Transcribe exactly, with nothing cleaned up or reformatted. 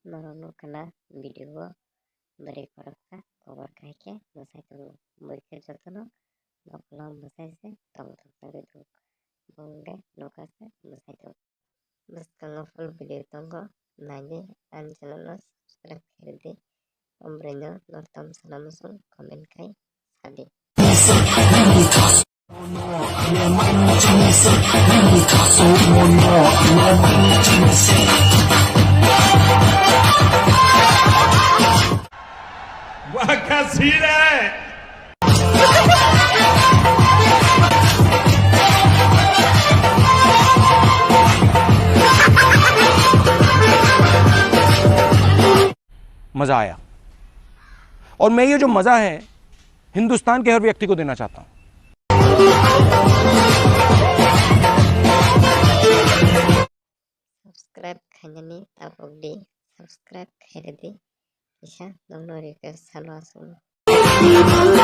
Norok nukha na video o bwrwi khoroksa kobor khai khe mwsai tongo. Bui khe jotono nokla mwsai se tongthok jagwi tongo. Bo hwnkhe nokha se mwsai tongo. Bwskango full video tongo, naidi ani channel no subscribe khairwdi. O bwrwino norok tamo sana muchung comment khai sadi. Wakasire! मजा आया। और मैं ये जो मजा है हिंदुस्तान के हर व्यक्ति को देना चाहता हूँ। Subscribe khainani tabuk di, subscribe khairwdi, kisa nokno request salo aswk.